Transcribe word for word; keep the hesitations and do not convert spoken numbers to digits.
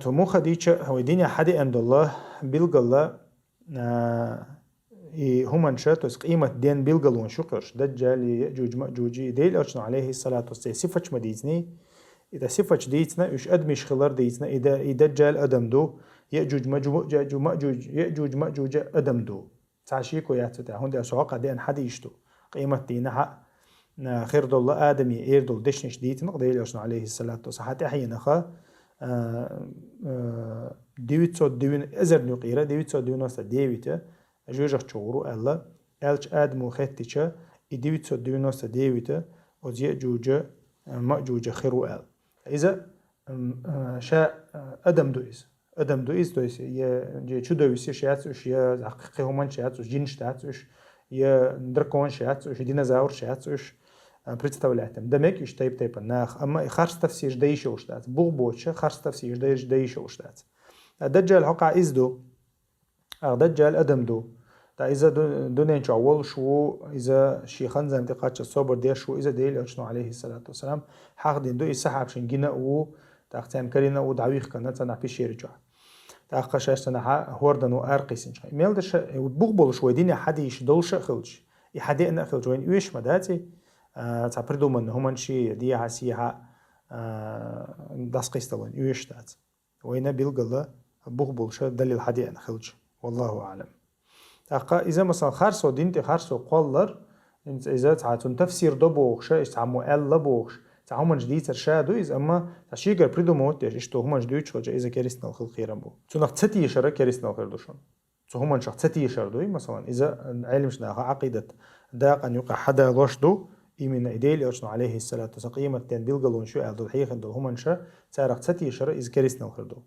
Цу муха дийча, вай динехь хьадеана долу билгала, а, и хӀуманаш, то есть къематден билгалонаш ю кхуьш, Даджали, Яъджуджи, Маъджуджи, и Делан Элчано, алейхиссалату вассалам, сифаташ ма дийцина, и да сифаташ дийцина, уьш адамаш хилар дийцина, и да, и Даджал адам ду, Яъджуджи, Маъджу-, Яъджуджи, Маъджуджи, Яъджуджи, Маъджуджи адам ду. Цхьа шеко яц цу тӀехь, хӀунда аьлча хьокъа деана хьадийш ду. Къематдийнахь а, а, хир долу адамийн эр долу дешнаш дийцина Делан Элчано, алейхиссалату вассалам, хьан тӀаьхьенах, а, а, девятьсот девяносто, эзарна юкъера девятьсот девяносто девять жоьжахати чу гӀур ву аьлла, аьлча Адамо хеттича, и девятьсот девяносто девять оцу Яъджуджа, а, Маъджуджа хир ву аьлла. Иза, м, а, ша, а, адам ду иза. Адам ду иза, то есть, я, я чудовище шаьц уьш, я кхин хӀуманаш шаьц уьш, жинаш дац уьш, я дракон шаьц уьш, динозавр шаьц уьш, а, представлять там. Да мега уьш тайп-тайпана нах, амма и харц тафсираш дайш йолуш дац. Бух боцуша харц тафсираш дайш, дайш йолуш дац. А Даджал хьокъа иза ду. Ах, Даджал адам ду. Та иза ду-, дуьнен чохь волуш ву, иза шен хан-зама тӀекхаччалц собар деш ву, иза Делан Элчано, алейхиссалату вассалам, хьахдина ду, и сахьабашна гина а ву, тӀаккха царна карийна а ву, дӀавихкина царна пещера чохь. ТӀаккха шаьш царна хьа-, хӀордан ву аракхиссинчохь. Мел даша, бух болуш вай динехь хьадийш долуша а хилча, и хьадеана а хилча, вайна оьшуш ма дац и, а, цхьа придуманный хӀуманаш, дехьа-сехьа, а, дӀасакхисталан оьшуш дац. Вайна билгала бух болуша далил хьадеана хилча. Валлаху аълам. ТӀаккха иза, масалан, харцо дин тӀе харцо кхоллар, иза цхьа цунна тафсир до бохуша, иштта цхьаммо аьлла бохуш, цхьа хӀуманаш дийцар ша ду иза, амма цхьа шегара придумать деш, иштта хӀуманаш дуьйцуш хилча, иза керстанал хила кхерам бу. Цунах ца тешара керстанал хир ду шуна. Цу хӀуманашах ца тешар дуй, масалан, иза Ӏелимаш наха Ӏакъидат дакъана юкъа хьадалош ду, именно и Делан Элчано, алейхиссалату вассалам, къематден билгалонаш ю аьлла долу хьехина долу хӀуманаша, царах ца тешара иза керстанал хир ду.